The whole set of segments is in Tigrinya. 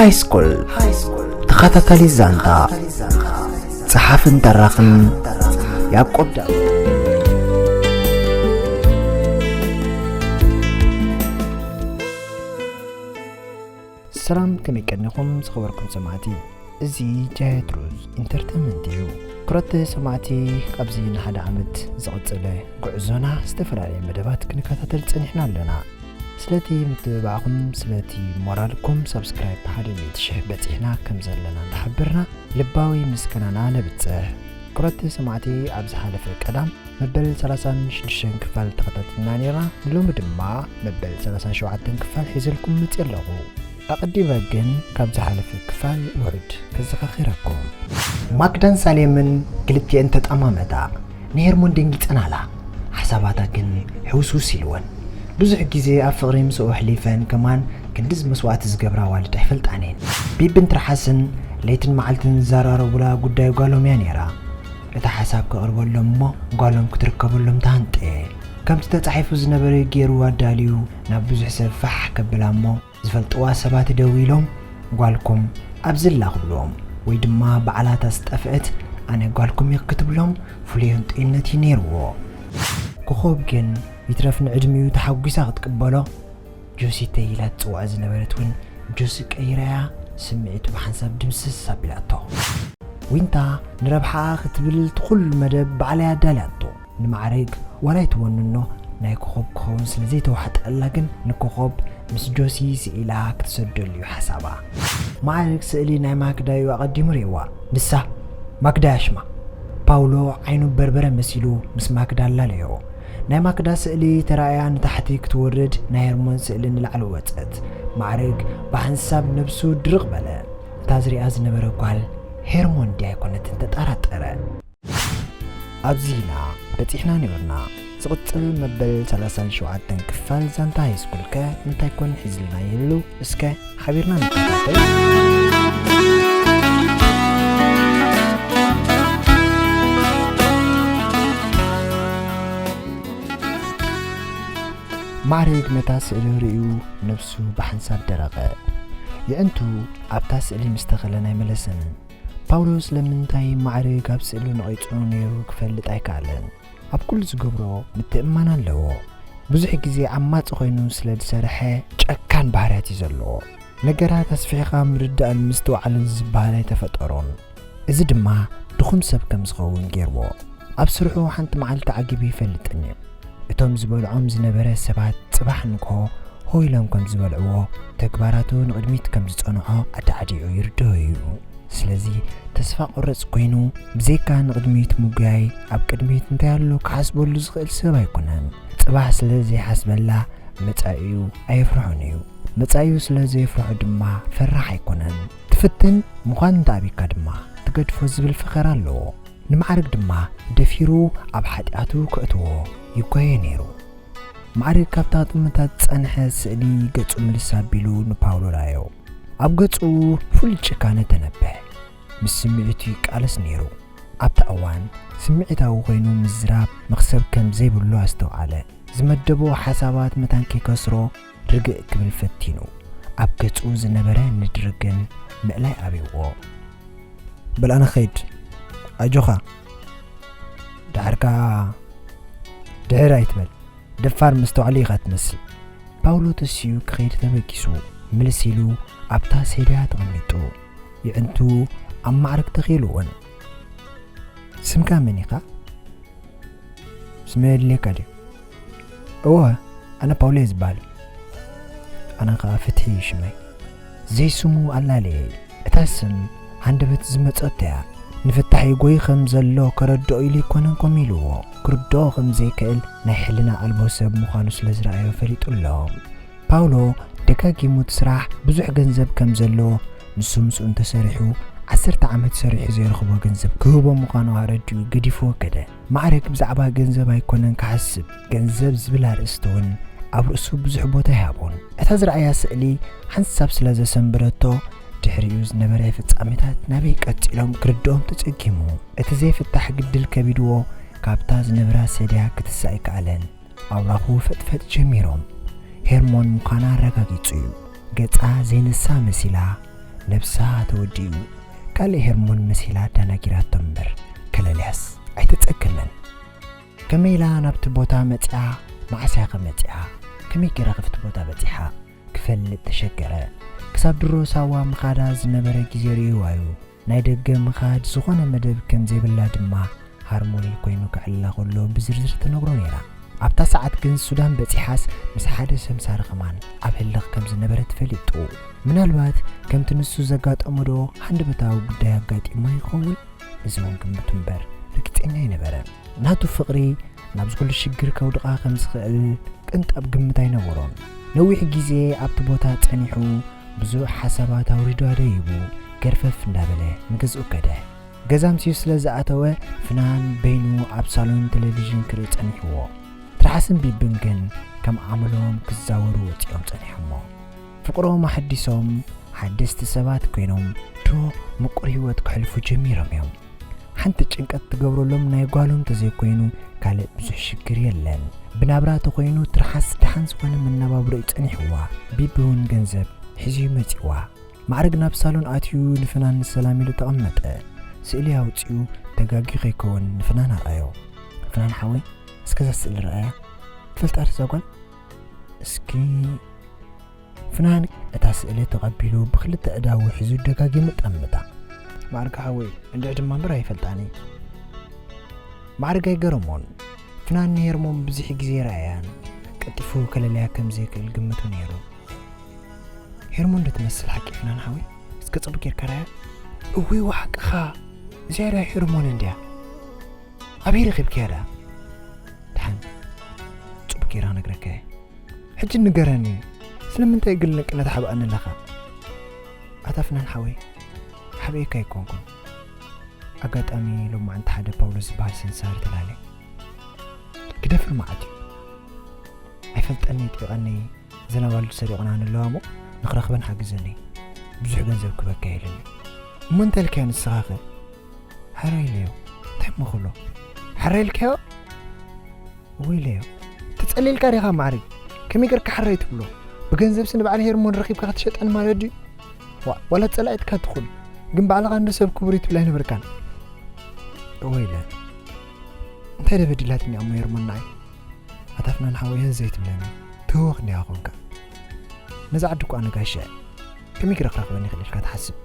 ሃይስኩል ተኸታታሊ ዛንታ፣ ጸሓፍን ተራኽን ያዕቆብ ዳ- ሰላም፣ ከመይ ቀኒኹም ዝኸበርኩም ሰማዕቲ? እዚ ጃየት ሩዝ ኢንተርተይንመንት እዩ። ክቡራት ሰማዕቲ፣ ኣብዚ ንሓደ ዓመት ዝቕጽል ጉዕዞና ዝተፈላለየ መደባት ክንከታተል ጸኒሕና ኣለና። ስለቲ ምትብባዕኹም፣ ስለቲ ሞራልኩም፣ ሳብስክራይብ ሓደ ሚእቲ ሽሕ በጺሕና ከም ዘለና እንዳሓበርና ልባዊ ምስጋናና ነብጽሕ። ክቡራት ሰማዕቲ፣ ኣብ ዝሓለፈ ቀዳም መበል ሰላሳን ሽዱሽተን ክፋል ተኸታቲልና ነይርና። ሎሚ ድማ መበል ሰላሳን ሸውዓተን ክፋል ሒዘልኩም መጺአ ኣለኹ። ኣቐዲመ ግን ካብ ዝሓለፈ ክፋል ውሑድ ከዘኻኽረኩም። ማክዳን ሳሌምን ክልቲኤን ተጠማመታ። ንሄርሞን ደንጊጸናላ። ሓሳባታ ግን ሕውስውስ ኢልወን። ብዙሕ ግዜ ኣብ ፍቕሪ ምስኡ ኣሕሊፈን ከማን ክንድዚ መስዋእቲ ዝገብራ ኣዋልድ ኣይፈልጣን እየን። ቢብን ትርሓስን ለይትን መዓልትን ዝዘራረቡላ ጉዳይ ጓሎም እያ ነይራ። እታ ሓሳብ ከቕርበሎም እሞ ጓሎም ክትርከበሎም ተሃንጠየ። ከምቲ ተጻሒፉ ዝነበረ ገይሩ ኣዳልዩ ናብ ብዙሕ ሰብ ፋሕ ከብላ እሞ ዝፈልጥዋ ሰባት ደው ኢሎም፣ "ጓልኩም ኣብዚ ኣላ" ክብልዎም፣ ወይ ድማ ባዕላታ ዝጠፍአት ኣነ ጓልኩም እየ ክትብሎም ፍሉይ ህንጡይነት እዩ ነይርዎ። ኮኾብ ግን ይትረፍ ንዕድሚኡ ተሓጒሳ ክትቅበሎ፣ ጆሲ ተይ ኢላ ትጽውዖ ዝነበረት እውን ጆሲ ቀይራያ ስምዒቱ ብሓንሳብ ድምስስ ኣቢላቶ። ዊንታ ንረብሓኣ ክትብል እቲ ኩሉ መደብ ባዕላ እያ ኣዳልያቶ። ንማዕረግ ዋላ ኣይትወንኖ ናይ ኮኾብ ክኸውን ስለ ዘይተዋሕጠላ ግን ንኮኾብ ምስ ጆሲ ስኢላ ክትሰደሉ እዩ ሓሳባ። ማዕረግ ስእሊ ናይ ማክዳ እዩ ኣቐዲሙ ርእይዋ። ንሳ ማክዳ እያ ሽማ። ፓውሎ ዓይኑ በርበረ መሲሉ ምስ ማክዳ ኣላለዮ። ናይ ማክዳ ስእሊ ተራእያ ንታሕቲ ክትወርድ ናይ ሄርሞን ስእሊ ንላዕሊ ወጸት። ማዕረግ ብሓንሳብ ነብሱ ድርቕ በለ። እታ ዝሪኣ ዝነበረ ጓል ሄርሞን ድያ ኣይኮነትን ተጠራጠረ። ኣብዚ ኢና በጺሕና ነይርና። ዝቕጽል መበል ሰላሳን ሸውዓተን ክፋል ዛንታ ሃይስኩል ከ እንታይ ኮን ሒዝልና ይህሉ? እስከ ሓቢርና ንከታተል። ማዕረግ ነታ ስእሊ ርእዩ ነብሱ ብሓንሳብ ደረቐ። የዕንቱ ኣብታ ስእሊ ምስ ተኸለን ኣይመለሰንን። ፓውሎስ ስለምንታይ ማዕረግ ኣብ ስእሊ ነቒጹ ነይሩ ክፈልጥ ኣይከኣለን። ኣብ ኩሉ ዝገብሮ ምትእምማን ኣለዎ። ብዙሕ ግዜ ዓማጺ ኮይኑ ስለ ዝሰርሐ ጨካን ባህርያት እዩ ዘለዎ። ነገራት ኣስፊሕኻ ምርዳእን ምስትውዓልን ዝበሃል ኣይተፈጠሮን። እዚ ድማ ድኹም ሰብ ከም ዝኸውን ገይርዎ። ኣብ ስርሑ ሓንቲ መዓልቲ ዓጊቡ ይፈልጥን እዩ። እቶም ዝበልዖም ዝነበረ ሰባት ጽባሕ ንግሆ ሆ ኢሎም ከም ዝበልዕዎ፣ ተግባራቱ ንቕድሚት ከም ዝጸንዖ ኣዳዕዲዑ ይርድኦ እዩ። ስለዚ ተስፋ ቆረጽ ኮይኑ ብዘይካ ንቕድሚት ምጉያይ ኣብ ቅድሚት እንታይ ኣሎ ክሓስበሉ ዝኽእል ሰብ ኣይኮነን። ጽባሕ ስለ ዘይሓስበላ መጻኢኡ ኣየፍርሖን እዩ። መጻኢኡ ስለ ዘየፍርሖ ድማ ፈራሕ ኣይኮነን። ትፍትን ምዃን እንተኣቢካ ድማ ትገድፎ ዝብል ፈኸራ ኣለዎ። ንማዕረግ ድማ ደፊሩ ኣብ ሓጢኣቱ ከእትዎ ይጓየ ነይሩ። ማዕረግ ካብታ ጥምታት ዝጸንሐ ስእሊ ገጹ ምልስ ኣቢሉ ንፓውሎ ራዮ። ኣብ ገጹ ፍሉይ ጭካነ ተነበ። ምስ ስምዒቱ ይቃለስ ነይሩ። ኣብቲ እዋን ስምዒታዊ ኮይኑ ምዝራብ መኽሰብ ከም ዘይብሉ ኣስተውዓለ። ዝመደቦ ሓሳባት መታን ከይከስሮ ርግእ ክብል ፈቲኑ። ኣብ ገጹ ዝነበረ ንድሪ ግን ምእላይ ኣብይዎ። "በል ኣነ ኸይድ፣ ኣጆኻ፣ ድሓርካ ድሕር ኣይትበል፣ ደፋር መስተውዓሊ ኢኻ ትመስል።" ፓውሎ ተሲኡ ክኸይድ ተበጊሱ፣ ምልስ ኢሉ ኣብታ ሴድያ ተቐሚጡ። የዕንቱ ኣብ ማዕረግ ተኺሉ እውን። "ስምካ መን ኢኻ? ስመይ የድልየካ ድዩ?" "እወ፣ ኣነ ፓውሎ እየ ዝበሃል።" "ኣነ ኸኣ ፍትሒ እዩ ሽመይ።" ዘይስሙ ኣላለየ። እታ ስም ሃንደበት ዝመጸቶ እያ። ንፍታሕ ይጎይ ከም ዘሎ ከረድኦ ኢሉ ኣይኮነን ከምኡ ኢልዎ። ክርድኦ ከም ዘይክእል ናይ ሕልና ኣልቦ ሰብ ምዃኑ ስለ ዝረኣዮ ፈሊጡ ኣሎ። ፓውሎ ደጋጊሙ እቲ ስራሕ ብዙሕ ገንዘብ ከም ዘለዎ፣ ንሱ ምስኡ እንተሰሪሑ ዓሰርተ ዓመት ሰሪሑ ዘይረኽቦ ገንዘብ ክህቦ ምዃኑ ኣረዲኡ ገዲፍዎ ከደ። ማዕረግ ብዛዕባ ገንዘብ ኣይኮነን ክሓስብ፣ ገንዘብ ዝብል ኣርእስቲ እውን ኣብ ርእሱ ብዙሕ ቦታ ኣይሃቦን። እታ ዝረኣያ ስእሊ ሓንሳብ ስለ ዘሰንበደቶ፣ ድሕሪኡ ዝነበረ ፍጻሜታት ናበይ ቀጺሎም ክርድኦም ተጸጊሙ። እቲ ዘይፍታሕ ግድል ከቢድዎ፣ ካብታ ዝነብራ ሰድያ ክትስእ ኣይከኣለን። ኣውራኹ ፈጥፈጥ ጀሚሮም። ሄርሞን ምዃና ኣረጋጊጹ እዩ። ገጻ ዘይንሳ መሲላ፣ ነብሳ ተወዲኡ ካልእ ሄርሞን መሲላ ኣዳናጊራቶ እምበር፣ ከለልያስ ኣይተጸገመን። ከመይ ኢላ ናብቲ ቦታ መጺኣ፣ መዓስ እያ ከ መጺኣ፣ ከመይ ገይራ ከ ኣብቲ ቦታ በጺሓ ክፈልጥ ተሸገረ። ክሳብ ድሮ ሳዋ ምኻዳ ዝነበረ ግዜ ርእይዋ እዩ። ናይ ደገ ምኻድ ዝኾነ መደብ ከም ዘይብላ ድማ ሃርሞኒ ኮይኑ ከዕልላ ከሎ ብዝርዝር ተነግሮ ነይራ። ኣብታ ሰዓት ግን ሱዳን በጺሓስ ምስ ሓደ ሰምሳሪ ከማን ኣብ ህልኽ ከም ዝነበረ ተፈሊጡ። ምናልባት ከምቲ ንሱ ዘጋጠሞ ዶ ሃንደበታዊ ጉዳይ ኣጋጢማ ይኸውን? እዚ እውን ግምት እምበር ርግጸኛ ኣይነበረን። ናቱ ፍቕሪ ናብዚ ኩሉ ሽግር ከውድቓ ከም ዝኽእል ቅንጣብ ግምት ኣይነበሮን። ነዊሕ ግዜ ኣብቲ ቦታ ጸኒሑ ብዙሕ ሓሳባት ኣውሪዱ ኣደይቡ ገርፈፍ እንዳበለ ንገዝኡ ከደ። ገዛ ምስዩ ስለ ዝኣተወ ፍናን በይኑ ኣብ ሳሎን ቴሌቪዥን ክርኢ ጸኒሕዎ። ትርሓስን ቢብን ግን ከም ኣመሎም ክዛወሩ ወጺኦም ጸኒሖሞ። ፍቕሮም ኣሐዲሶም ሓደስቲ ሰባት ኮይኖም ድሮ ምቁር ህይወት ከሕልፉ ጀሚሮም እዮም። ሓንቲ ጭንቀት ትገብረሎም ናይ ጓሎም ተዘይኮይኑ ካልእ ብዙሕ ሽግር የለን። ብናብራ ተኾይኑ ትርሓስ ደሓን ዝኾነ መነባብሮ እዩ ጸኒሕዋ። ቢቢ እውን ገንዘብ ሒዙ እዩ መጺዋ። ማዕረግ ናብ ሳሎን ኣትዩ ንፍናን ሰላም ኢሉ ተቐመጠ። ስእሊ ኣውጺኡ ተጋጊ ከይከውን ንፍናን ኣርኣዮ። ፍናን ሓወይ፣ እስከ እዛ ስእሊ ረኣያ። ትፈልጣ እዛ ጓል? እስኪ ፍናን እታ ስእሊ ተቐቢሉ ብኽልተ እዳዉ ሒዙ ደጋጊሙ ጠምታ። ማዕርግ ሓወይ፣ እንድዒ ድማ እምበር ኣይፈልጣን እየ። ማዕርግ ኣይገረሞን። ፍናን ንሄርሞን ብዙሕ ግዜ ረኣያን ቀልጢፉ ከለልያ ከም ዘይክእል ግምቱ ነይሩ። ሄርሞን ዶ ትመስል ሓቂ ፍናን ሓወይ? እስከ ጽቡቅ ጌርካ ረኣያ። እውይ፣ ሓቅኻ። እዚኣ ድያ ሄርሞን እንድያ? ኣበይ ረኺብካያ ደኣ? ደሓን ጽቡቅ ጌራ ክነግረካ እየ። ሕጂ ንገረኒ፣ ስለምንታይ ግል ንቅነት ሓብኣኒ ኣለኻ? ኣታ ፍናን ሓወይ፣ ሓብኤካ ኣይኮንኩን። ኣጋጣሚ ሎማዕንቲ ሓደ ፓውሎስ ዝበሃል ሰንሳሪ ተላልየ። ክደፍር መዓት እዩ። ኣይፈልጠኒ፣ ይጥይቐኒ፣ እዘን ኣዋልድ ሰሪቑና ንለዋ እሞ ንኽረኽበን ሓግዘኒ። ብዙሕ ገንዘብ ክበካ ኢሉኒ። እሞ እንታይ ኢልካዮ ንስኻ ኸ? ሕራይ ኢለዮ። እንታይ እሞ ክብሎ? ሕራይ ኢልካዮ? እወ ኢለዮ። ተጸሊልካ ዲኻ ማዕሪግ? ከመይ ጌርካ ሕራይ ትብሎ? ብገንዘብሲ ንበዓል ሄርሞን ረኺብካ ክትሸጠን ማለት ድዩ? ዋ-፣ ዋላ ጸላኢትካ ትኹን፣ ግን ባዕልኻ እንዶ ሰብ ክቡር እዩ ትብል ኣይነበርካን። እወ ኢለ። እንታይ ዶ በዲላትኒ እሞ ሄርሞን ንዓይ? ኣታ ፍናን ሓወይ፣ ህዝ ዘይትብለኒ፣ ትህወኽ እንዲኻ ኾንካ። ነዛ ዓዲ እኮ ኣነ ጋሻ እየ። ከመይ ገይረ ክረኽበኒ ይኽእል ኢልካ ትሓስብ?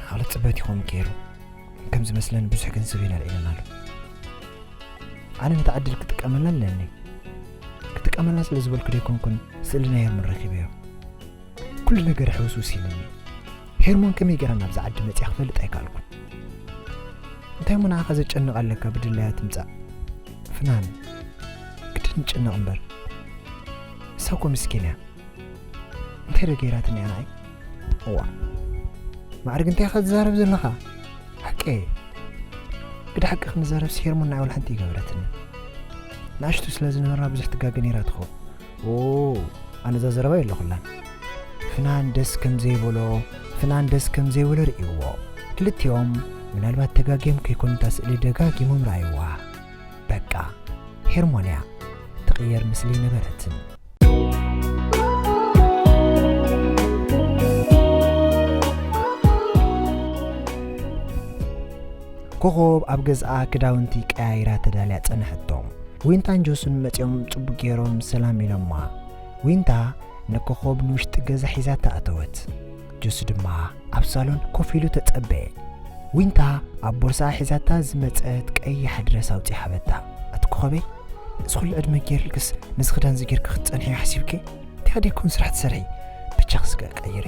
ንዓለት ጽበት ይኸውን ከይሩ። ከም ዝመስለኒ ብዙሕ ገንዘብ ኢና ኣልዒለናሉ። ኣነ ነታ ዕድል ክጥቀመላ ኣለኒ። ክጥቀመላ ስለ ዝበልኩ ደይኮንኩን ስእሊ ናይ ሄርሞን ረኺበዮ። ኩሉ ነገር ሕውስውስ ኢሉኒ። ሄርሞን ከመይ ገይራ ናብዛ ዓዲ መጺኣ ክፈልጥ ኣይከኣልኩን። እንታይ እሞ ንዓኻ ዘጨንቕ ኣለካ ብድላያ ትምጻእ? ፍናን፣ ግድን ንጭነቕ እምበር። እሳ እኮ ምስኪን እያ። እንታይ ዶ ገይራትኒ እያ ንዓይ? እዋ። ማዕርግ እንታይ ኢኻ ትዛረብ ዘለኻ? ሓቂ። ግዳ ሓቂ ክንዛረብ ሲ ሄርሞን ንዓይ ወላ ሓንቲ ይገበረትኒ። ንኣሽቱ ስለ ዝነበርና ብዙሕ ትጋገ ነይራ ትኸውን። ኦ፣ ኣነ እዛ ዘረባ የለኹላን። ፍናን ደስ ከም ዘይበሎ፣ ፍናን ደስ ከም ዘይበሎ ርእይዎ። ክልቲኦም ምናልባት ተጋግዮም ከይኮኑ እታ ስእሊ ደጋጊሞም ረኣይዋ። በቃ፣ ሄርሞን እያ። ትቕየር ምስሊ ነበረትን። ኮኾብ ኣብ ገዝኣ ክዳውንቲ ቀያይራ ተዳልያ ጸንሐቶም። ዊንታን ጆስን መጺኦም ጽቡቅ ገይሮም ሰላም ኢሎማ። ዊንታ ንኮኾብ ንውሽጢ ገዛ ሒዛታ ኣተወት። ጆስ ድማ ኣብ ሳሎን ኮፍ ኢሉ ተጸበየ። ዊንታ ኣብ ቦርሳኣ ሒዛታ ዝመጸት ቀያሕ ድረስ ኣውጺኣ ሃበታ። ኣቲ ኮኾበይ፣ እዚ ኩሉ ዕድመ ገይርልክስ ነዚ ክዳን እዚ ገይርኪ ክትጸንሒ ሓሲብኪ? እንታይ ደይኮን ስራሕ ትሰርሒ? ብቻ ክስገ ቀይሪ።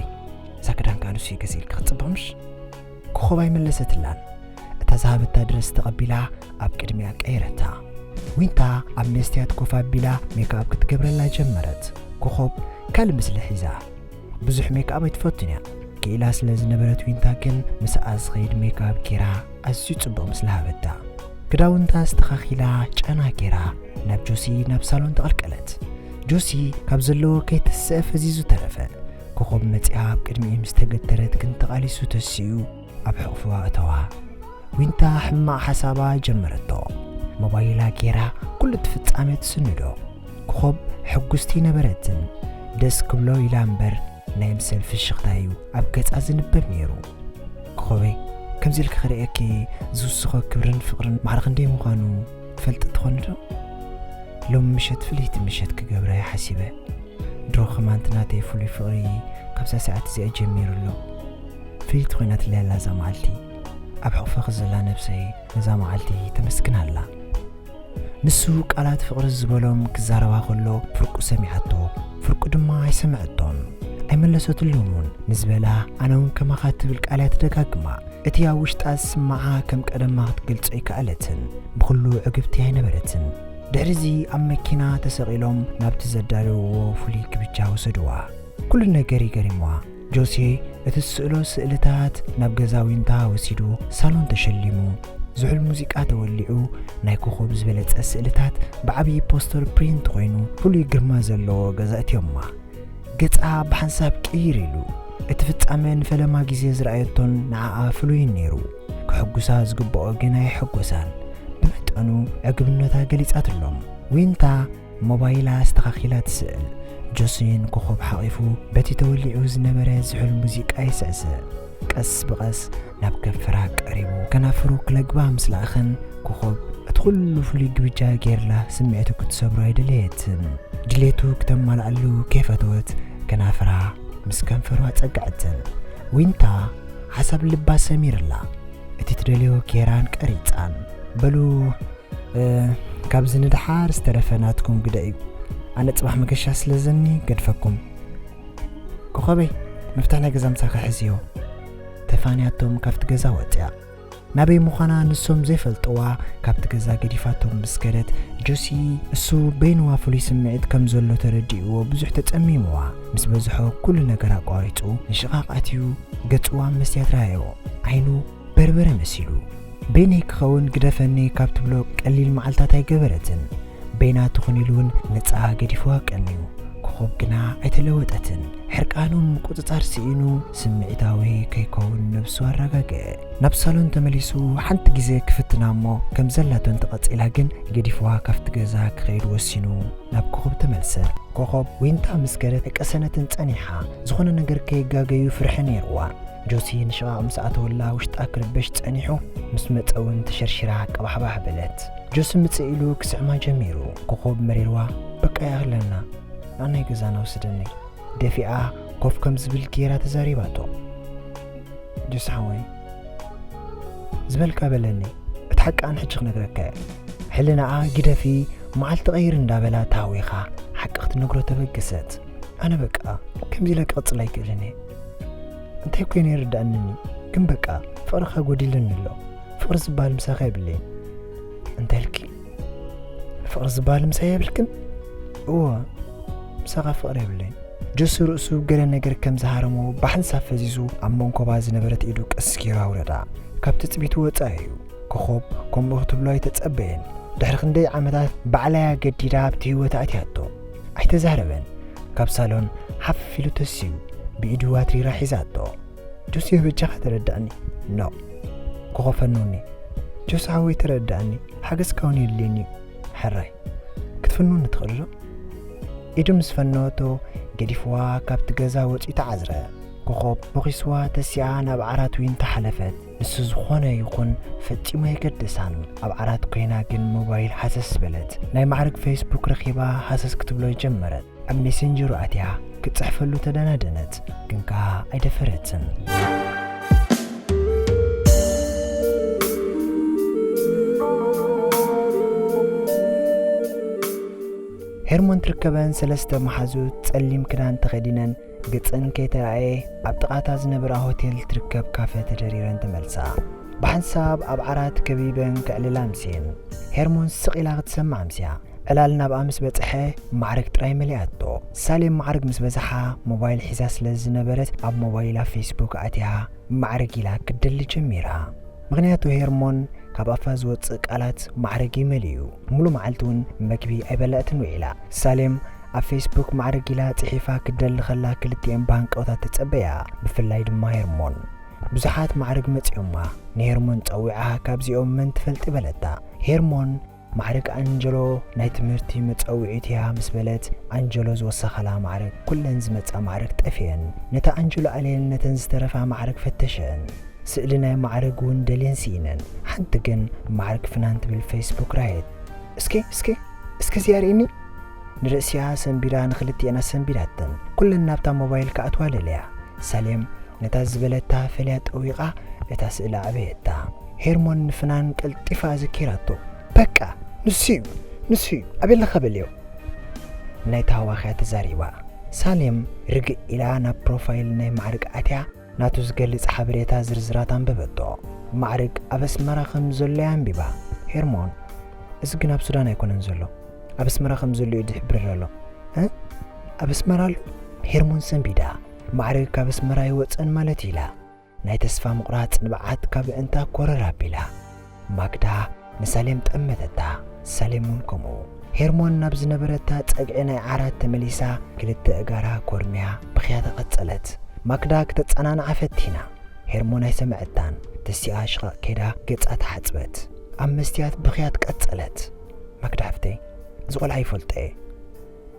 እዛ ክዳን ከኣ ንሱ ይገዝእልኪ ክትጽብቕ ምሽ? ኮኾብ ኣይመለሰትላን። እታ ዝሃበታ ድረስ ተቐቢላ ኣብ ቅድሚኣ ቀይረታ። ዊንታ ኣብ መስትያት ኮፍ ኣቢላ ሜክኣፕ ክትገብረላ ጀመረት። ኮኾብ ካልእ ምስሊ ሒዛ። ብዙሕ ሜክኣፕ ኣይትፈቱን እያ። ክኢላ ስለ ዝነበረት ዊንታ ግን ምስኣ ዝኸይድ ሜክኣፕ ጌራ ኣዝዩ ጽቡቕ ምስሊ ሃበታ። ክዳውንታ ኣስተኻኺላ ጨና ጌራ ናብ ጆሲ ናብ ሳሎን ተቐልቀለት። ጆሲ ካብ ዘለዎ ከይተሰአ ፈዚዙ ተረፈ። ኮኾብ መጺኣ ኣብ ቅድሚኡ ምስ ተገተረት ግን ተቓሊሱ ተሲኡ ኣብ ሕቑፍዋ ኣተዋ። ዊንታ ሕማቕ ሓሳባ ጀመረቶ። ሞባይላ ጌራ ኩሉ እቲ ፍጻሜ ትስንዶ። ኮኾብ ሕጉስቲ ነበረትን ደስ ክብሎ ኢላ እምበር ናይ ምሰል ፍሽኽታ እዩ ኣብ ገጻ ዝንበብ ነይሩ። ኮኾበይ፣ ከምዚ ኢልኪ ክርእየኪ ዝውስኾ ክብርን ፍቕርን ማዕረ ክንደይ ምዃኑ ትፈልጢ ትኾኒ ዶ? ሎሚ ምሸት ፍልይቲ ምሸት ክገብራ እየ ሓሲበ። ድሮ ከማንቲ ናተይ ፍሉይ ፍቕሪ ካብዛ ሰዓት እዚኣ ጀሚሩ ኣሎ። ፍልይቲ ኮይናትለይ ኣላ እዛ መዓልቲ። ኣብ ሕቑፈኺ ዘላ ነብሰይ ነዛ መዓልቲ ተመስግና ኣላ። ንሱ ቃላት ፍቕሪ ዝበሎም ክዛረባ ከሎ ፍርቁ ሰሚዓቶ፣ ፍርቁ ድማ ኣይሰምዐቶን። ኣይመለሰትሉን እውን። ንዝበላ ኣነ እውን ከማኻ ትብል ቃል እያ ትደጋግማ። እቲ ኣብ ውሽጣ ዝስምዓ ከም ቀደማ ክትገልጾ ኣይከኣለትን። ብኹሉ ዕግብቲ ኣይነበረትን። ድሕሪዚ ኣብ መኪና ተሰቒሎም ናብቲ ዘዳለውዎ ፍሉይ ግብጃ ወሰድዋ። ኩሉ ነገር እዩ ገሪምዋ። ጆሴ እቲ ዝስእሎ ስእልታት ናብ ገዛ ዊንታ ወሲዱ ሳሎን ተሸሊሙ፣ ዝሑል ሙዚቃ ተወሊዑ፣ ናይ ኮኾብ ዝበለጸ ስእልታት ብዓብዪ ፖስተር ፕሪንት ኮይኑ ፍሉይ ግርማ ዘለዎ ገዛ እትዮማ። ገጻ ብሓንሳብ ቅይር ኢሉ። እቲ ፍጻመ ንፈለማ ግዜ ዝረኣየቶን ንዓኣ ፍሉይን ነይሩ። ከሐጉሳ ዝግብኦ ግን ኣየሐጎሳን። ብመጠኑ ዕግብነታ ገሊጻትሎም። ዊንታ ሞባይላ ኣስተኻኺላ ትስእል። ጆሲን ኮኾብ ሓቒፉ በቲ ተወሊዑ ዝነበረ ዝሑል ሙዚቃ ይስዕስዕ። ቀስ ብቐስ ናብ ከንፈራ ቀሪቡ ከናፍሩ ክለግባ ምስ ለኣኸን ኮኾብ እቲ ኩሉ ፍሉይ ግብጃ ጌርላ ስምዒቱ ክትሰብሮ ኣይደለየትን። ድሌቱ ክተማልኣሉ ከይፈተወት ከናፍራ ምስ ከንፈሩ ኣጸግዐትን። ዊንታ ሓሳብ ልባ ሰሚርላ። እቲ ትደልዮ ጌራን ቀሪጻን። በሉ፣ እ፣ ካብዚ ንደሓር ዝተረፈ ናትኩም ግደ እዩ። ኣነ ጽባሕ መገሻ ስለ ዘኒ ገድፈኩም። ኮኾበይ፣ መፍትሕ ናይ ገዛ ምሳኺ ሕዝዮ። ተፋንያቶም ካብቲ ገዛ ወጽያ። ናበይ ምዃና ንሶም ዘይፈልጥዋ ካብቲ ገዛ ገዲፋቶም ምስ ከደት፣ ጆሲ እሱ በይንዋ ፍሉይ ስምዒት ከም ዘሎ ተረዲእዎ ብዙሕ ተጸሚምዋ። ምስ በዝሖ ኩሉ ነገር ኣቋሪጹ ንሽቓቕ ኣትዩ ገጽዋ መስትያት ረኣዮ። ዓይኑ በርበረ መሲሉ። በይነይ ክኸውን ግደፈኒ ካብ ትብሎ ቀሊል መዓልታት ኣይገበረትን። በይና ትኹን ኢሉ እውን ነጻ ገዲፍዋ ቀንዩ። ኮኾብ ግና ኣይተለወጠትን። ሕርቃኑ ምቁጽጻር ስኢኑ ስምዒታዊ ከይከውን ነብሱ ኣረጋግአ። ናብ ሳሎን ተመሊሱ ሓንቲ ግዜ ክፍትና እሞ ከም ዘላቶ እንተቐጺላ ግን ገዲፍዋ ካብቲ ገዛ ክኸይድ ወሲኑ ናብ ኮኾብ ተመልሰ። ኮኾብ ዊንታ ምስ ከደት ኣይቀሰነትን ጸኒሓ። ዝኾነ ነገር ከየጋገዩ ፍርሒ ነይርዋ። ጆሲ ንሽቓቕ ምስ ኣተወላ ውሽጣ ክርበሽ ጸኒሑ፣ ምስ መጸ እውን ተሸርሺራ ቀባሕባሕ በለት። ጆሲ ምጽእ ኢሉ ክስዕማ ጀሚሩ። ኮኾብ መሪርዋ፣ በቃ ይኣኽለና፣ ናብ ናይ ገዛና ውስደኒ። ደፊኣ ኮፍ ከም ዝብል ጌራ ተዛሪባቶ። ጆሲ ሓወይ፣ ዝበልካ በለኒ፣ እቲ ሓቂ ኣነ ሕጂ ክነግረካ እየ። ሕልናኣ ግደፊ፣ መዓልቲ ቀይር እንዳበላ ተሃዊኻ ሓቂ ክትነግሮ ተበገሰት። ኣነ በቃ ከምዚ ኢለ ክቕጽል ኣይክእልን እየ። እንታይ ኮይነ ይርድኣንን እዩ፣ ግን በቃ ፍቕርኻ ጎዲልኒ ኣሎ። ፍቕሪ ዝበሃል ምሳኻ የብለይን። እንታይ ኢልኪ? ፍቕሪ ዝበሃል ምሳይ የብልክን? እወ፣ ምሳኻ ፍቕሪ የብለይን። ጆሲ ርእሱ ገለ ነገር ከም ዝሃረሞ ብሓንሳብ ፈዚዙ ኣብ መንኮባ ዝነበረት ኢዱ ቀስ ገይሩ ኣውረዳ። ካብ ትጽቢቱ ወጻኢ እዩ። ኮኾብ ከምኡ ክትብሎ ኣይተጸበየን። ድሕሪ ክንደይ ዓመታት ባዕላያ ገዲዳ ኣብቲ ህይወት ኣእትያቶ። ኣይተዛረበን። ካብ ሳሎን ሓፍ ኢሉ ተስዩ ብኢዱ ኣትሪራ ሒዛቶ። ጆሲ በጃኻ ተረዳእኒ። ኖ። ኮኾብ ፈንውኒ። ጆሲ ሓወይ ተረዳእኒ። ሓገዝካ እውን የድልየኒ እዩ። ሕራይ። ክትፍንውኒ ትኽእሊ ዶ? ኢዱ ምስ ፈነወቶ ገዲፍዋ ካብቲ ገዛ ወጺኡ ተዓዝረ። ኮኾብ ቦኺስዋ ተሲኣ ናብ ዓራት ዊንታ ሓለፈት። ንሱ ዝኾነ ይኹን ፈጺሙ ኣየገደሳን። ኣብ ዓራት ኮይና ግን ሞባይል ሃሰስ በለት። ናይ ማዕርግ ፌስቡክ ረኺባ ሃሰስ ክትብሎ ጀመረት። ኣብ ሜሴንጀሩ ኣትያ ክትጽሕፈሉ ተደናደነት፣ ግን ከኣ ኣይደፈረትን። ሄርሞን ትርከበን ሰለስተ መሓዙት ጸሊም ክዳን ተኸዲነን ገጸን ከይተራእየ ኣብ ጥቓታ ዝነበራ ሆቴል ትርከብ ካፈ ተደሪረን ተመልሳ። ብሓንሳብ ኣብ ዓራት ከቢበን ከዕልላ ኣምስየን። ሄርሞን ስቕ ኢላ ክትሰምዕ ኣምስያ። ዕላል ናብኣ ምስ በጽሐ ማዕርግ ጥራይ መሊኣቶ። ሳሌም ማዕርግ ምስ በዝሓ ሞባይል ሒዛ ስለ ዝነበረት ኣብ ሞባይላ ፌስቡክ ኣትያ ማዕርግ ኢላ ክትደሊ ጀሚራ። ምኽንያቱ ሄርሞን ካብ ኣፋ ዝወጽእ ቃላት ማዕርግ እዩ መሊኡ። ሙሉ መዓልቲ እውን መግቢ ኣይበለዕትን ውዒላ። ሳሌም ኣብ ፌስቡክ ማዕርግ ኢላ ጽሒፋ ክትደሊ ከላ ክልቲኤን ብሃንቀውታ ተጸበያ፣ ብፍላይ ድማ ሄርሞን። ብዙሓት ማዕርግ መጺኦማ ንሄርሞን ጸዊዓ ካብዚኦም መን ትፈልጢ በለታ። ሄርሞን ማዕርግ ኣንጀሎ ናይ ትምህርቲ መጸውዒት እያ ምስ በለት፣ ኣንጀሎ ዝወሰኻላ ማዕርግ፣ ኩለን ዝመጻ ማዕርግ ጠፊአን። ነታ ኣንጀሎ ኣልየን ነተን ዝተረፋ ማዕርግ ፈተሸን። ስእሊ ናይ ማዕርግ እውን ደልየን ስኢነን። ሓንቲ ግን ማዕርግ ፍናን ትብል ፌስቡክ ራየት። "እስኪ፣ እስኪ፣ እስኪ እዚኣ ርኢኒ?" ንርእሲኣ ሰንቢዳ ንኽልቲኤን ኣሰንቢዳተን። ኩለን ናብታ ሞባይል ክኣትዋ ደለያ። ሳሌም ነታ ዝበለታ ፈልያ ጠዊቓ እታ ስእሊ ኣዕበየታ። ሄርሞን ንፍናን ቀልጢፋ ኣዘኪራቶ። "በቃ ንሱ እዩ፣ ንሱ እዩ፣ ኣበይ ኣለኻ በልዮ?" ናይ ተሃዋኽያ ተዛሪባ። ሳሌም ርግእ ኢላ ናብ ፕሮፋይል ናይ ማዕርግ ኣትያ ናቱ ዝገልጽ ሓበሬታ ዝርዝራት ኣንበበቶ። ማዕርግ ኣብ ኣስመራ ከም ዘሎ እያ ኣንቢባ። ሄርሞን፣ "እዚ ግን ኣብ ሱዳን ኣይኮነን ዘሎ፣ ኣብ ኣስመራ ከም ዘሎ እዩ ዝሕብር ዘሎ። እ? ኣብ ኣስመራ ኣሎ?" ሄርሞን ሰንቢዳ፣ "ማዕርግ ካብ ኣስመራ ኣይወጸን ማለት ኢላ?" ናይ ተስፋ ምቑራጽ ንብዓት ካብ ኣእንታ ኮረር ኣቢላ። ማክዳ ንሳሌም ጠመተታ፣ ሳሌም እውን ከምኡ። ሄርሞን ናብ ዝነበረታ ጸግዒ ናይ ዓራት ተመሊሳ፣ ክልተ እጋራ ኮርምያ ብኽያታ ቀጸለት። ማክዳ ክተጸናንዓ ፈቲና። ሄርሞን ኣይሰምዐታን። ተሲኣ ሽቓቕ ከይዳ ገጻ ተሓጽበት። ኣብ መስትያት ብኽያት ቀጸለት። "ማክዳ ሓፍተይ፣ እዚ ቆልዓ ይፈልጦ እየ።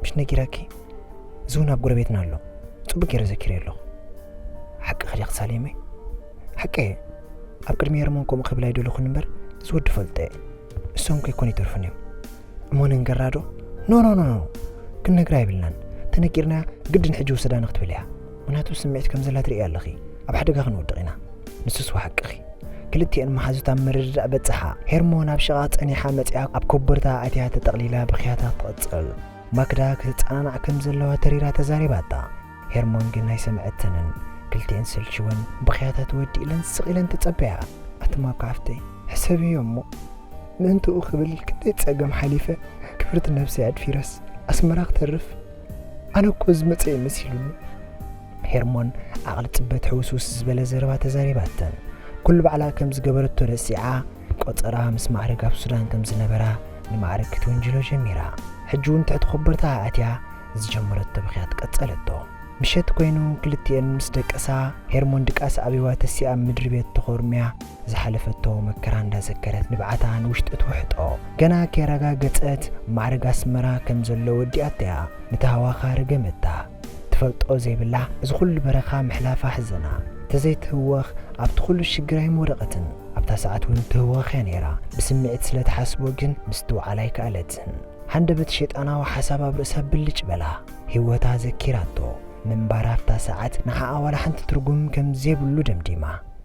ምሽ ነጊረኪ? እዚ እውን ኣብ ጎረቤትና ኣሎ። ጽቡቅ ገይረ ዘኪረ ኣለኹ። ሓቅኺ ዲኺ ሳሌመይ?" "ሓቀይ እየ። ኣብ ቅድሚ ሄርሞን ከምኡ ክብል ኣይደለኹን እምበር፣ እዚ ወዲ ፈልጦ እየ። እሶም ከይኮኑ ይተርፉን እዮም። እሞ ንንገራ ዶ?" "ኖ፣ ኖ፣ ኖ፣ ኖ። ክንነግራ የብልናን። ተነጊርናያ ግድን ሕጂ ውሰዳኒ ክትብል እያ። ምኽንያቱ ስምዒት ከም ዘላ ትርእያ ኣለኺ። ኣብ ሓደጋ ክንወድቕ ኢና። ንሱስ ሓቅኺ." ክልቲኤን መሓዙት ኣብ ምርድዳእ በጽሓ። ሄርሞን ኣብ ሽቓቕ ጸኒሓ መጺኣ ኣብ ኮቦርታ ኣትያ ተጠቕሊላ ብኽያታ ትቕጽል። ማክዳ ክትጸናናዕ ከም ዘለዋ ተሪራ ተዛሪባታ። ሄርሞን ግን ኣይሰምዐትንን። ክልቲኤን ሰልችወን ብኽያታ ተወዲእለን ስቕ ኢለን ተጸበያ። "ኣቲ ማካ ሓፍተይ፣ ሕሰብዮ እሞ፣ ምእንትኡ ክብል ክንደይ ጸገም ሓሊፈ፣ ክብርቲ ነብሰይ ኣድፊረስ ኣስመራ ክተርፍ፣ ኣነ እኮ ዝመጸ እዩ መሲሉኒ።" ሄርሞን ዓቕሊ ጽበት ሕውስውስ ዝበለ ዘረባ ተዛሪባተን። ኩሉ ባዕላ ከም ዝገበረቶ ረሲዓ፣ ቆጸራ ምስ ማዕርግ ኣብ ሱዳን ከም ዝነበራ ንማዕርግ ክትውንጅሎ ጀሚራ። ሕጂ እውን ትሕቲ ኮበርታ ኣትያ ዝጀመረቶ ብኽያት ቀጸለቶ። ምሸት ኮይኑ ክልቲኤን ምስ ደቀሳ፣ ሄርሞን ድቃስ ኣቢዋ ተሲኣ ምድሪ ቤት ተኾርምያ ዝሓለፈቶ መከራ እንዳዘከረት ንብዓታ ንውሽጢ ትውሕጦ። ገና ከይረጋገጸት ማዕርግ ኣስመራ ከም ዘሎ ወዲኣቶ እያ ንተሃዋኻ ረገመታ። ትፈልጦ ዘይብላ እዚ ኩሉ በረኻ ምሕላፋ ሕዘና። ተዘይትህወኽ ኣብቲ ኩሉ ሽግር ኣይምወደቐትን። ኣብታ ሰዓት እውን ትህወኽ እያ ነይራ። ብስምዒት ስለ ትሓስቦ ግን ምስትውዓል ኣይከኣለትን። ሃንደበት ሸይጣናዊ ሓሳብ ኣብ ርእሳ ብልጭ በላ። ህይወታ ዘኪራቶ። ምንባራ ኣብታ ሰዓት ንዓኣ ዋላ ሓንቲ ትርጉም ከም ዘይብሉ ደምዲማ።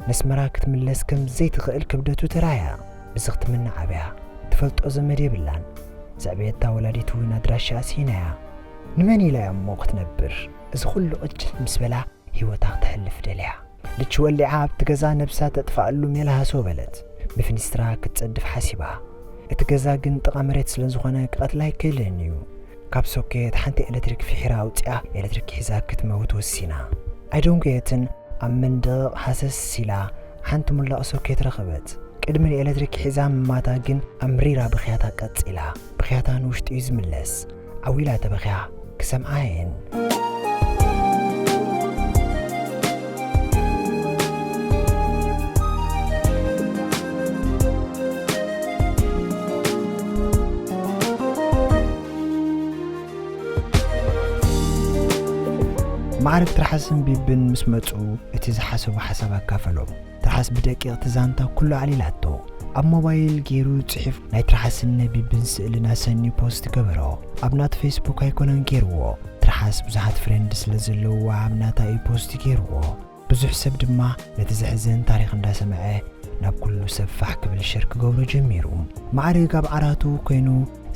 ነስመራ ክትምለስ ከም ዘይትኽእል ክብደቱ ተራእያ። ብዝኽቲ ምንዓብያ። ትፈልጦ ዘመድ የብላን። ዘዕበየታ ወላዲት እውን ኣድራሻኣ ስኢናያ። ንመን ኢላ እያ እሞ ክትነብር? እዚ ኩሉ ቅጭት ምስ በላ ህይወታ ክተሕልፍ ደልያ። ልቺ ወሊዓ ኣብቲ ገዛ ነብሳ ተጥፍኣሉ ሜላ ሃሰው በለት። ብፍኒስትራ ክትጸድፍ ሓሲባ። እቲ ገዛ ግን ጥቓ መሬት ስለ ዝኾነ ክቐትላ ኣይክእልን እዩ። ካብ ሶኬት ሓንቲ ኤሌክትሪክ ፍሒራ ኣውጺኣ ኤሌክትሪክ ሒዛ ክትመውት ወሲና። ኣይደንጎየትን፣ ኣብ መንደቕ ሃሰስ ኢላ ሓንቲ ሙላቕ ሶኬት ረኸበት። ቅድሚ ንኤሌክትሪክ ሒዛ ምማታ ግን ኣምሪራ ብኽያታ ቀጺላ። ብኽያታ ንውሽጢ እዩ ዝምለስ። ዓው ኢላ ተበኽያ ክሰምዓ እየን። ማዕርግ ትርሓስን ቢብን ምስ መጹ፣ እቲ ዝሓሰቦ ሓሳብ ኣካፈሎም። ትርሓስ ብደቂቕ እቲ ዛንታ ኩሉ ኣዕሊላቶ። ኣብ ሞባይል ገይሩ ጽሒፍ ናይ ትርሓስን ናይ ቢብን ስእልን ኣሰንዩ ፖስት ገበሮ። ኣብ ናቱ ፌስቡክ ኣይኮነን ገይርዎ። ትርሓስ ብዙሓት ፍሬንድ ስለ ዘለውዋ ኣብ ናታ እዩ ፖስት ገይርዎ። ብዙሕ ሰብ ድማ ነቲ ዘሕዝን ታሪኽ እንዳሰምዐ ናብ ኩሉ ሰብ ፋሕ ክብል ሸር ክገብሮ ጀሚሩ። ማዕርግ ኣብ ዓራቱ ኮይኑ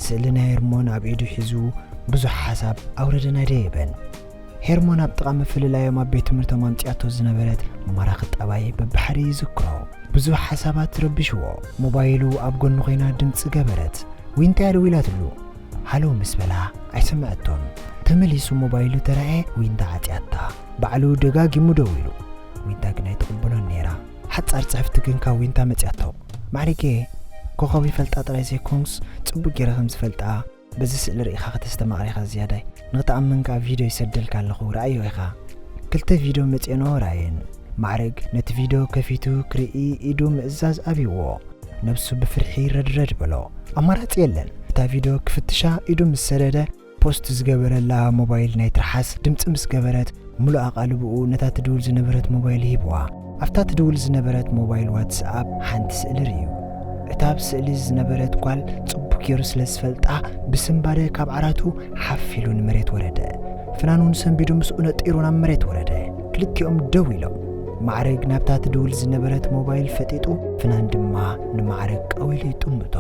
ስእሊ ናይ ሄርሞን ኣብ ኢዱ ሒዙ ብዙሕ ሓሳብ ኣውረደን ኣደየበን። ሄርሞን ኣብ ጥቓ ምፍልላዮም ኣብ ቤት ትምህርቶም ኣምጺኣቶ ዝነበረት ማራኺ ጠባይ በብሓደ ይዝክሮ። ብዙሕ ሓሳባት ረቢሽዎ። ሞባይሉ ኣብ ጎኑ ኮይና ድምጺ ገበረት። ዊንታ እያ ደዊላትሉ። ሃሎ ምስ በላ ኣይሰምዐቶን። ተመሊሱ ሞባይሉ ተራእየ፣ ዊንታ ዓጽያታ። ባዕሉ ደጋጊሙ ደዊሉ። ዊንታ ግን ኣይትቕበሎን ነይራ። ሓጻር ጽሕፍቲ ግን ካብ ዊንታ መጽያቶ። ማዕሪጌ፣ ኮኸብ ይፈልጣ ጥራይ ዘይኮንስ ጽቡቅ ገይረ ከም ዝፈልጣ በዚ ስእሊ ርኢኻ ከተስተማቕር ኢኻ ዝያዳይ። ንኽትኣምን ከኣ ቪድዮ ይሰደልካ ኣለኹ፣ ረኣዮ ኢኻ። ክልተ ቪድዮ መጺኤንኦ ረኣየን። ማዕረግ ነቲ ቪድዮ ከፊቱ ክርኢ ኢዱ ምእዛዝ ኣብይዎ። ነብሱ ብፍርሒ ረድረድ በሎ። ኣማራጺ የለን። እታ ቪድዮ ክፍትሻ ኢዱ ምስ ሰደደ፣ ፖስት ዝገበረላ ሞባይል ናይ ትርሓስ ድምጺ ምስ ገበረት፣ ምሉእ ኣቓልብኡ ነታ ትድውል ዝነበረት ሞባይል ሂብዋ። ኣብታ ትድውል ዝነበረት ሞባይል ዋትስኣፕ ሓንቲ ስእሊ ርእዩ። እታ ኣብ ስእሊ ዝነበረት ጓል ጽቡቕ ገይሩ ስለ ዝፈልጣ፣ ብስንባደ ካብ ዓራቱ ሓፍ ኢሉ ንመሬት ወረደ። ፍናን እውን ሰንቢዱ ምስኡ ነጢሩ ናብ መሬት ወረደ። ክልቲኦም ደው ኢሎም። ማዕረግ ናብታ ትድውል ዝነበረት ሞባይል ፈጢጡ፣ ፍናን ድማ ንማዕረግ ቀዊሉ ይጥምቶ።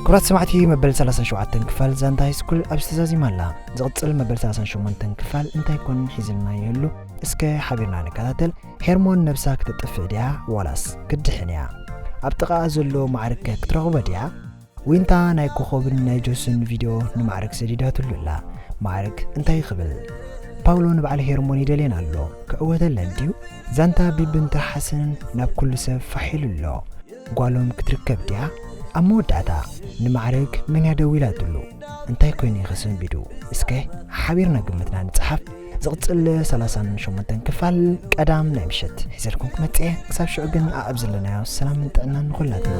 ክቡራት ሰማዕቲ፣ መበል ሰላሳን ሸውዓተን ክፋል ዛንታ ሃይስኩል ኣብዚ ተዛዚማ ኣላ። ዝቕጽል መበል ሰላሳን ሸሞንተን ክፋል እንታይ ኮን ሒዝልና ይህሉ? እስከ ሓቢርና ንከታተል። ሄርሞን ነብሳ ክተጥፍእ ድያ ዋላስ ክትድሕን እያ? ኣብ ጥቓኣ ዘሎ ማዕርግ ከ ክትረኽቦ ድያ? ዊንታ ናይ ኮኾብን ናይ ጆስን ቪድዮ ንማዕርግ ሰዲዳትሉ ኣላ። ማዕርግ እንታይ ክብል? ፓውሎ ንበዓል ሄርሞን ይደልየን ኣሎ። ክዕወተለን ድዩ? ዛንታ ቢብን ትርሓስን ናብ ኩሉ ሰብ ፋሕ ኢሉ ኣሎ። ጓሎም ክትርከብ ድያ? ኣብ መወዳእታ ንማዕርግ መን እያ ደዊላትሉ? እንታይ ኮይኑ እዩ ከሰንቢዱ? እስከ ሓቢርና ግምትና ንጽሓፍ። ዝቕጽል ሰላሳን ሸሞንተን ክፋል ቀዳም ናይ ምሸት ሒዘልኩም ክመጽእ እየ። ክሳብ ሽዑ ግን ኣብ ዘለናዮ ሰላምን ጥዕናን ንኹላትና።